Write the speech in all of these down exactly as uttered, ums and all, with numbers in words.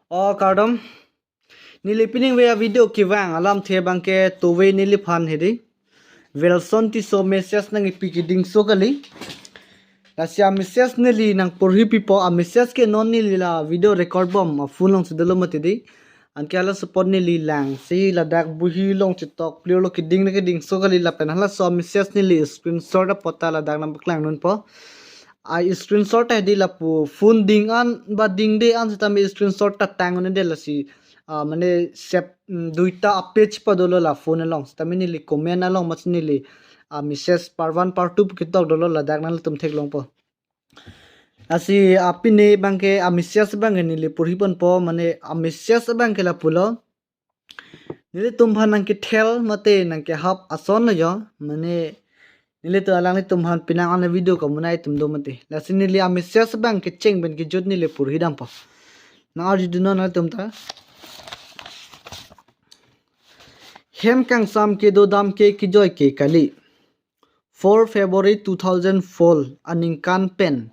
O kardom. Neli pining ve a video kevang alamthe abangke tove neliphan hedi. Welson Tisso message nangkepi kedingso kali. Lasi a message neli nangporhi pipo, a message ke non neli la video record bom a phone along si dolo mati di. Anke hala support neli lang si ladak bohi along chetok plirlo, keding na kedingso kali lapen halaso a message neli screenshot apot ta ladak nangpaklang dunpo. A screenshot ta hedi lapu phone ding an ba dingde an sitame screenshot ta tang un-e det lasi, ah, mane sep, mm, duita a page pa dolo la phone along. Sitame neli comment along mas neli, ah, message part one part two ketok dolo ladak nanglitum theklongpo. Lasi a pine abangke a message abangke neli porhi ponpo, mane a message abangke lapulo. Nelitum aphan nangkethel mate nangkehap ason lo jo, mane nelitum alanglitum aphan penang an a video kamunai atum do mati. Lasi neli a message abang kecheng pen kejut neli porhi dampo. Nang arjudunnon nanglitum ta. Hem kangsam kedo dam ke kejoi ke kali. Four February two thousand four aningkan pen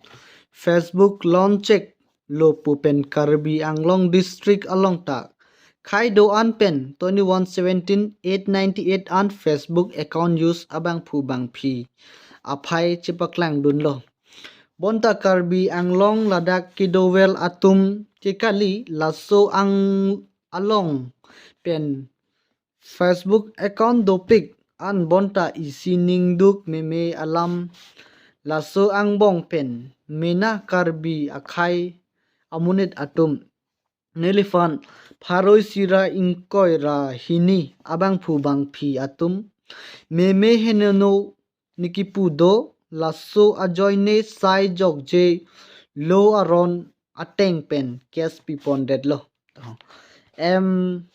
Facebook launch chek lo pu pen Karbi Anglong District along ta khei do-an pen twenty-one seventeen eight ninety-eight an Facebook account use abangphu bangphi aphai chepaklang dunlo. Bonta Karbi Anglong ladak kedover atum ke kali, laso ang along pen Facebook account dopik an bonta isi ningduk meme alam, laso angbong pen mena Karbi akhei amonit atum, neliphan pharo isi ra ingkoi ra hini abangphu bangphi atum meme henono ne kepu do, laso ajoine sai jokje lo aron ateng pen case pipondetlo. Em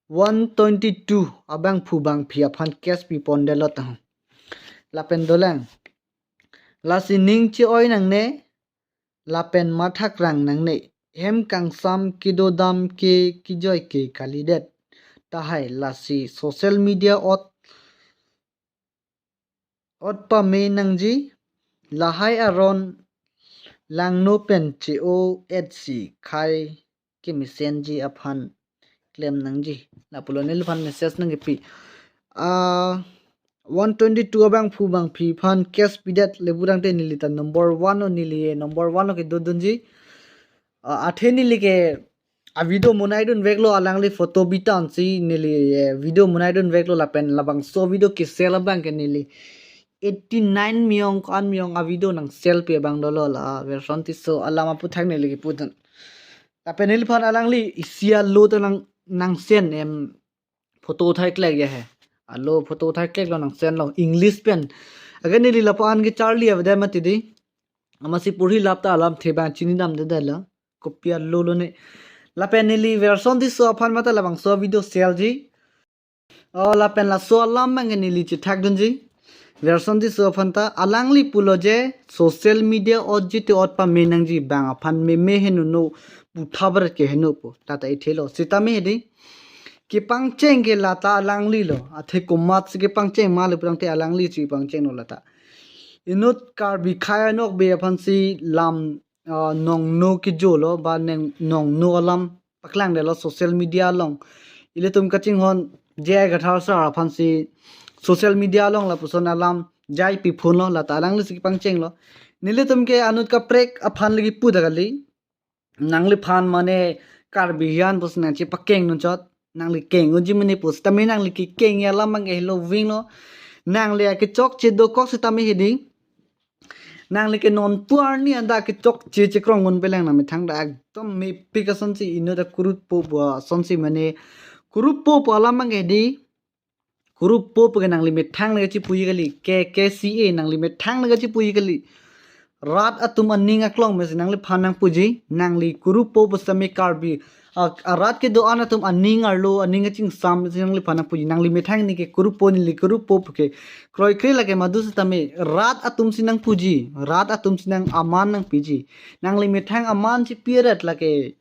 one twenty-two abangphu bangphi aphan case pipondetlo ta. Lapen dolang. Lasi ning che-oi nangne, lapen mathakrang nangne. Hem kangsam kedo dam ke kejoi ke kalidet. Tahai lasi social media ot ot pame nangji, lahai aron langno pen che-o-et si khei kemesenji aphan klem nangji. Lapulo neliphan message nangkepi. Ah, one twenty-two abangphu bangphi aphan case pidet le pudangte neli ta number one o neli number one o kedodunji. Ah, athe neli ke a video munai dunveklo, alangli photo bitan si neli, eh, video munai dunveklo lapen labangso video ke-share abangke neli eighty-nine miyong ko-an miyong a video nang-share pi abang dolo la Welson Tisso alam aputhak neli kepudun. Lapen neliphan alangli isi alo ta nang, nang-send em photo uthai klek ya he. Alo photo uthai kleklo nang-sendlo English pen. Agar neli lapu-an kecharli avedet mati di. Amatsi porhi lap ta alamthe abang chinidamdedetlo. Kopi alo lo ne. Lapen neli Welson Tisso aphan mate labangso video share ji. O lapen laso alam abang neli chethakdunji. Welson Tisso aphan ta alangli pulo je social media ot jite ot pame nangji, bang aphan meme henono puthabar ke henopo. Lata ithelo. Sitame hedi. Kepangcheng ke lata alanglilo. Athe komatsi kepangcheng ma le pudangte alangli chepangchenglo lata. Inut Karbi akhei anokbe aphansi lam, ah, nongno kejolo ba neng nongno alam paklangdetlo social media along. Ilitum kachinghon J I Kathar sir aphansi social media along lapuson alam jai piphunlo, lata alanglisi kepangchenglo. Nelitum ke anut kaprek aphan lagi puda kali. Nangliphan mane Karbi hian pusi nangchepakeng nunchot. Nangli keng unji mene pusitame nangli kekeng ya alam abang helo vinglo. Nangli akechokche dokok sitame hedi. Nangli ke non pu arni anda kechokche chekrong un pelang nangmethang ta ekdom mepik asonsi inut ta kurut po po asonsi mane kurut po po alam abang hedi. Kurut po po ke nangli methang nangkachipuji kali, K K C A nangli methang nangkachipuji kali. Rat atum aning aklong mesi nangliphan nangpuji, nangli kurut po pusitame Karbi. A, a rat kedo-an atum aning arlo, aning achingsam si nangliphan nangpuji, nangli methang ne ke kurut po, neli kurut po ke. Kroikre lake madu sitame, rat atumsi nangpuji, rat atumsi nang aman nangpiji. Nangli methang aman chipi rat lake.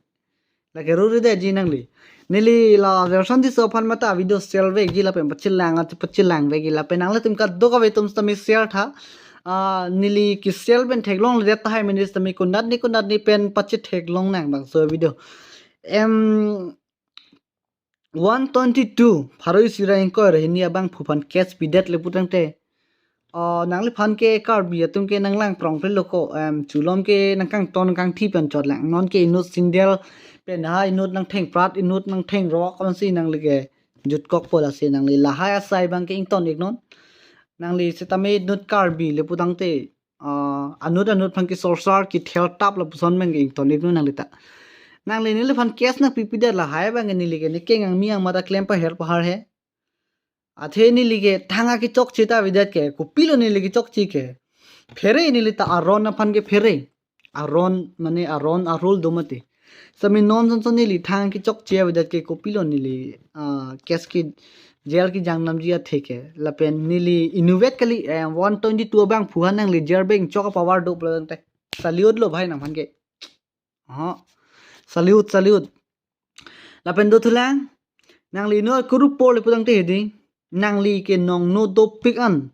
Lake ruri de ji nangli. Neli la Welson Tisso aphan mate video share vekji lapen pachilang, pachilang vekji lapen nanglitum kadokave atum sitame share tha. Ah, neli ke-share pen theklongledet tahai mene sitame konat ni konat ni pen pachitheklong nang bangso video. em one twenty two, pharo isi ra ingkoi ra hini abangphu aphan case pidet le putangte, ah, nangliphan ke Karbi atum ke nanglang prong pelo ko, em, chulom ke nangkangton kangthi pen chotlang. Non ke inut sindel pen ha inut nangtheng prat, inut nangtheng rok, ansi nangli ke jutkokpo. Lasi nangli lahai asai abang ke ington iknon. Nangli sitame inut Karbi le putangte, ah, anut anut aphan ke sorsar kithel tap lapuson abang ke ington iknon nangli ta. Nangli neliphan case nangpipidet lahai abang ke neli ke ne kengangmi angmat ta klem paher pahar he. Athe neli ke thang akechokche ta avedet ke, kopilo neli kechokche ke. Phere neli ta aron aphan ke phere. Aron mane aron arul do mati. Sitame non sonson neli thang akechokche avedet ke kopilo neli, ah, case ke jail kejang namji athe ke. Lapen neli inutvet kali, eh, one twenty two abangphu aphan nangli jail beng chok a-power do pulo tangte. Salute lo bhai nangphan ke. Aha. Salute, salute. Lapen dothulang, nangli inut kurupor le putangte hedi, nangli ke nongno dopik an.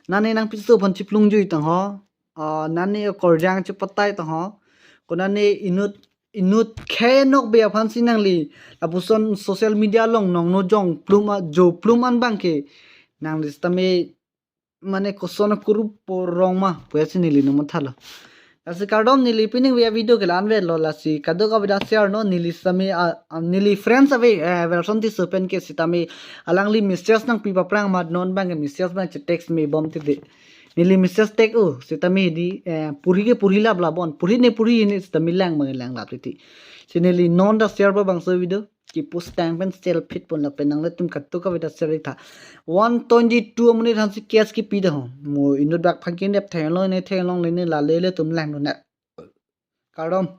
Nane nangpiso aphan chiplung jui tang ho. Ah, nane korjang chepatai tang ho. Konane inut, inut khenok be aphansi nangli lapuson social media along nongno jongplum a, joplum an abang ke. Nangli sitame mane koson kurupor rong ma pusi neli nangmathalo. Lasi kardom, neli pining via video ke la-an avelo, lasi kadokave ta share non. Neli sitame, ah, ah, neli friends ave, eh, Wilson Tisso pen ke sitame alangli message nangpi paphrang amat non abang ke message abang che-text me bom titi. Neli message tag-o sitame di, eh, puri ke puri lap labon, puri ne puri ne sitame lang abang langlap titi. Si neli non ta share ba bangso video. Kipus tang pen selfie pon lapen nanglitum kadokave ta share tha. One twenty two amonit aphansi case kipi da ho. Mo inut bak aphan kenep theklong ne theklongle ne lale ilitum langdun na. Kardom.